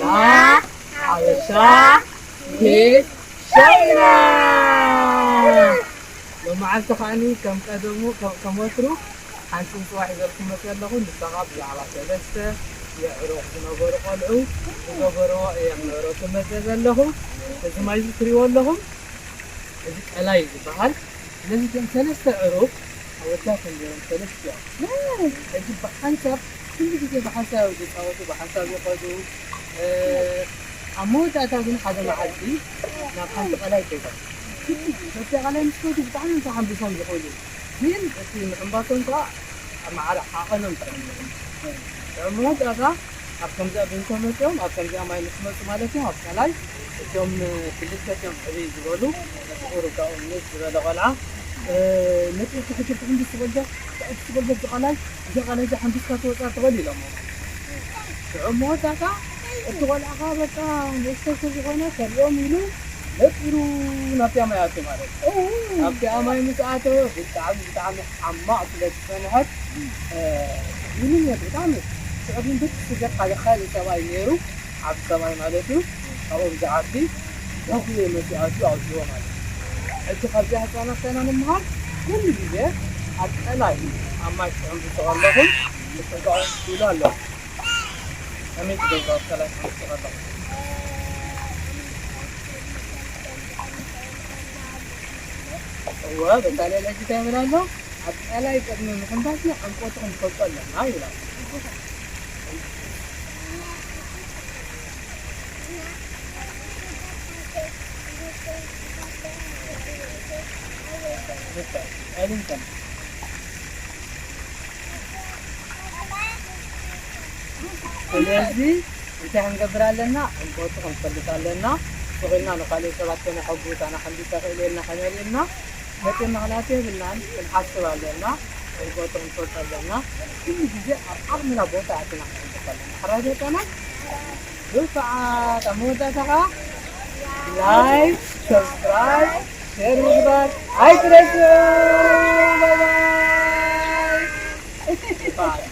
ና ሓበሻ ቤት ሻይና። ሎመዓልቲ ከዓኒ ከም ቀደሙ፣ ከም፣ ከም ወትሩ ሓንቲ ጽባሕ ይዘልኩም መጸ ኣለኹ። ንሳ ኸዓ ብዛዕባ ሰለስተ የዕሩኽ ዝነበሩ ቆልዑ ዝገበርዎ እየ ክነግረኩም መጸ ዘለኹ። እዚ ማይ እዚ ትሪእዎ ኣለኹም፣ እዚ ቀላይ ዝበሃል። ስለዚ እቶም ሰለስተ ዕሩኽ ኣወዳት እዮም ነይሮም፣ ሰለስቲኦም። ሕጂ ብሓንሳብ፣ ኩሉ ግዜ ብሓንሳብ እዮም ዝጻወቱ፣ ብሓንሳብ ይኸዱ። እ፣ ኣብ መወዳእታ ግን ሓደ መዓልቲ ናብ ሓንቲ ቀላይ ከይዶም። ኩሉ ግዜ ኣብቲ ቀላይ ምስ ከዱ ብጣዕሚ እዮም ተሓንቢሶም ዝኸዱ። ግን እቲ ምሕንባሶም ከኣ ኣብ ማዕረ ዓቐኖም ጥራይ ነይሩ። ኣብ መወዳእታ ኣብ ከምዚኣ ብምቶም መጺኦም፣ ኣብ ከምዚኣ ማይ ምስ መጹ ማለት እዩ፣ ኣብ ቀላይ እቶም ክልተ እቶም ዕብይ ዝበሉ፣ እቲ ቁሩብ ካብኦም ንእስ ዝበለ ቆልዓ፣ እ፣ "መጺኤኪ ሕጂ ክሕንብስ ትኽእሊ ዶ? ክሕንብስ ትኽእሊ ዶ? እዚ ቀላይ፣ እዚ ቀላይ እዚ ሓንቢስካ ትወጽኣ ትኽእል?" ኢሎሞ። ሽዑ መወዳእታ እቲ ቆልዓ ኸኣ በቃ ንእሽተይ ስለ ዝኾነ ከርእዮም ኢሉ ነጢሩ ናብቲ ኣማይ ኣትዩ ማለት እዩ። ኣብቲ ኣማይ ምስ ኣተወ ብጣዕሚ፣ ብጣዕሚ ሓማቕ ስለ ዝጸንሐት፣ እ፣ ይምንየት ብጣዕሚ። ሽዑ ግን ብትስገር ሓደ ካልእ ሰብኣይ ነይሩ፣ ዓቢ ሰብኣይ ማለት እዩ። ካብኦም ዝዓቢ ደጉ መሲኡ ኣትዩ ኣውጽዎ ማለት እዩ። ሕጂ ካብዚኣ ህጻናት ከይና ንምሃር ኩሉ ግዜ ኣብ ቀላይ ኣብ ማይ ክትሕምብሱ ከለኹም ክትጥንቀቑ ትኽእሉ ኣለኹም። ከመይ ትገልጾ ኣብ ቀላይ ክትሕምብሱ ከለኹም? እወ፣ በጻልኤል ሕጂ እንታይ ይብል ኣሎ? ኣብ ቀላይ ቅድሚ ምሕንባስና ዕምቆቱ ክንፈልጦ ኣለና ይብል ኣሎ። ስለዚ እንታይ ክንገብር ኣለና? ዕምቆቱ ክንፈልጥ ኣለና። ሱቕ ኢልና ንኻልእ ሰባት ከነሐጉስ፣ ኣነ ሓንቢሰ ክእል እየ ኢልና ከነርእየና በቂ ምኽንያት የብልናን። ክንሓስብ ኣለና። ዕምቆቱ ክንፈልጥ ኣለና። ኩሉ ግዜ ኣብ ዓቕምና ቦታ ኣቲና ክንሕንብስ ኣለና። ሕራይ ዶ ጨና? ብስዓት ኣብ መወዳእታ ኸዓ ላይክ፣ ሰብስክራይብ፣ ሼር ምግባር ኣይትረስዑ። ባይ ባይ።